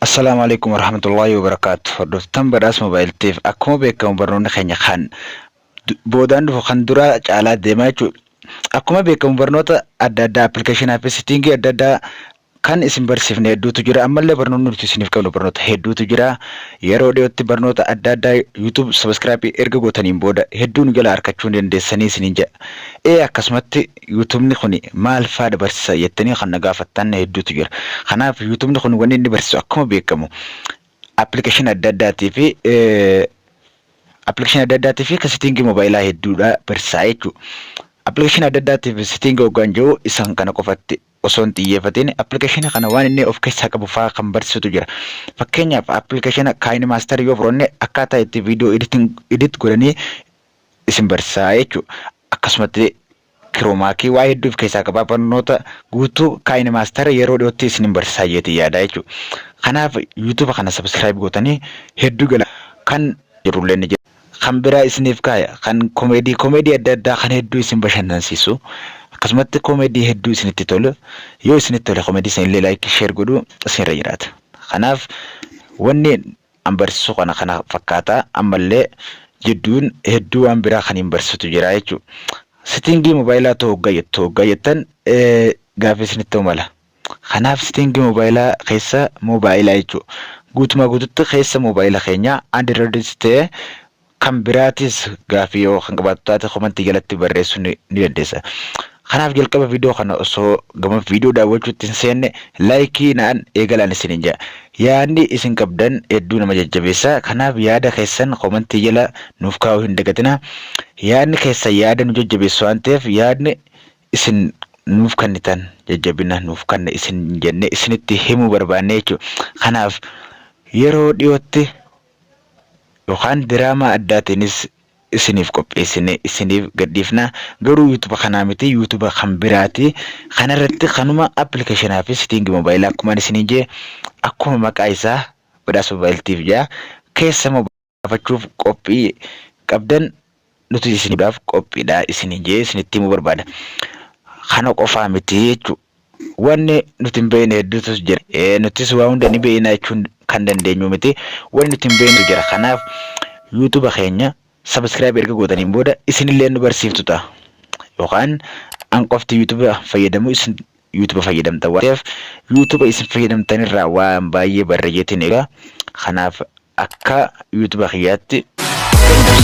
Assalaamu Aleykum Warahmatullaahi Wabarakaatu. Hordoftoota Badhaas Mobile Tiif akkuma beekamu barnoonni keenya kan boodaan dhufu kan duraa caalaa deemaa jechuudha. Akkuma beekamu barnoota adda addaa appilikeeshinaa fi siitiingii adda addaa kan isin barsiifne hedduutu jira. Ammallee barnoonni nuti isiniif qabnu barnoota hedduutu jira. Yeroo dhiyootti barnoota adda addaa YouTube subscribe erga gootaniin booda hedduu nu jala argachuu ni dandeessanii isiniin jedha. Ee akkasumatti YouTubeni kuni maal faadha barsiisa jettanii kan na gaafattan hedduutu jira. Kanaaf YouTubeni kun wanni inni barsiisu akkuma beekamu application adda addaatii fi application adda addaatii fi setting mobaayilaa hedduudha barsiisaa jechuudha. Application adda addaatii fi setting hoggaan jiru isaan kana qofatti osoo hin xiyyeeffatin application kana waan inni of keessaa qabu fa'aa kan barsiisutu jira. Fakkeenyaaf application KineMaster yoo fudhanne akkaataa itti viidiyoo edit godhanii isin barsiisaa jechuudha. Akkasumatti chroma key waa hedduu of keessaa qaba. Barnoota guutuu KineMaster yeroo dhiyootti isin barsiisaa jeetii yaada jechuudha. Kanaaf YouTube kana subscribe gootanii hedduu gala kan jirullee ni jira. Kan biraa isiniif kaaya kan komeedii komeedii adda addaa kan hedduu isin bashannansiisu akkasumatti komeedii hedduu isinitti tolu yoo isinitti tole komeedii isinillee like share godhuu isinirra jiraata. Kanaaf wanni an barsiisu kana kana fakkaata ammallee jidduun hedduu waan biraa kan hin barsiisutu jira jechuudha. Setting mobaayilaa ta'uu hoggaa jettu hoggaa jettan gaaffii isinitti ta'u mala. Kanaaf setting mobaayilaa keessa mobaayilaa jechuudha. Guutumaa guututti keessa mobaayila keenyaa Androidis ta'e kan biraatis gaaffii yoo kan qabaattu taate comment jalatti barreessuu ni dandeessa. Kanaaf jalqaba viidiyoo kana osoo gama viidiyoo daawwachuutti hin seenne like naan eegalaan isiniin jedha. Yaadni isin qabdan hedduu nama jajjabeessa. Kanaaf yaada keessan comment jala nuuf kaa'uu hin dagatina. Yaadni keessan yaada nu jajjabeessu waan ta'eef yaadni isin nuuf kennitan jajjabina nuuf kenna isin jenne isinitti himuu barbaanne jechuudha. Kanaaf yeroo dhiyootti yookaan diraamaa addaatiinis isiniif qopheessine isiniif gadhiifna. Garuu YouTube kanaa miti, YouTube kan biraati. Kanarratti kanuma appilikeeshinaa fi setting mobaayilaa akkuma isiniin jee akkuma maqaa isaa Badhaasa Mobile Tiif jedha. Keessa gaafachuuf qophii qabdan nuti isiniidhaaf qophiidha isiniin jee isinitti himuu barbaada. Kana qofaa miti jechuudha. Wanni nuti hin beekne hedduutu jira. Nutis waa hunda ni beekna jechuun kan dandeenyu miti. Wanni nuti hin beekne jira. Kanaaf YouTube keenya subscribe erga gootaniin booda isinillee nu barsiiftu ta'a. Yookaan an qofti YouTube fayyadamu isin YouTube fayyadamtan waan ta'eef YouTube isin fayyadamtanirraa waan baay'ee barre jeetiin egaa. Kanaaf akka YouTube kiyyaatti fakkeenyaaf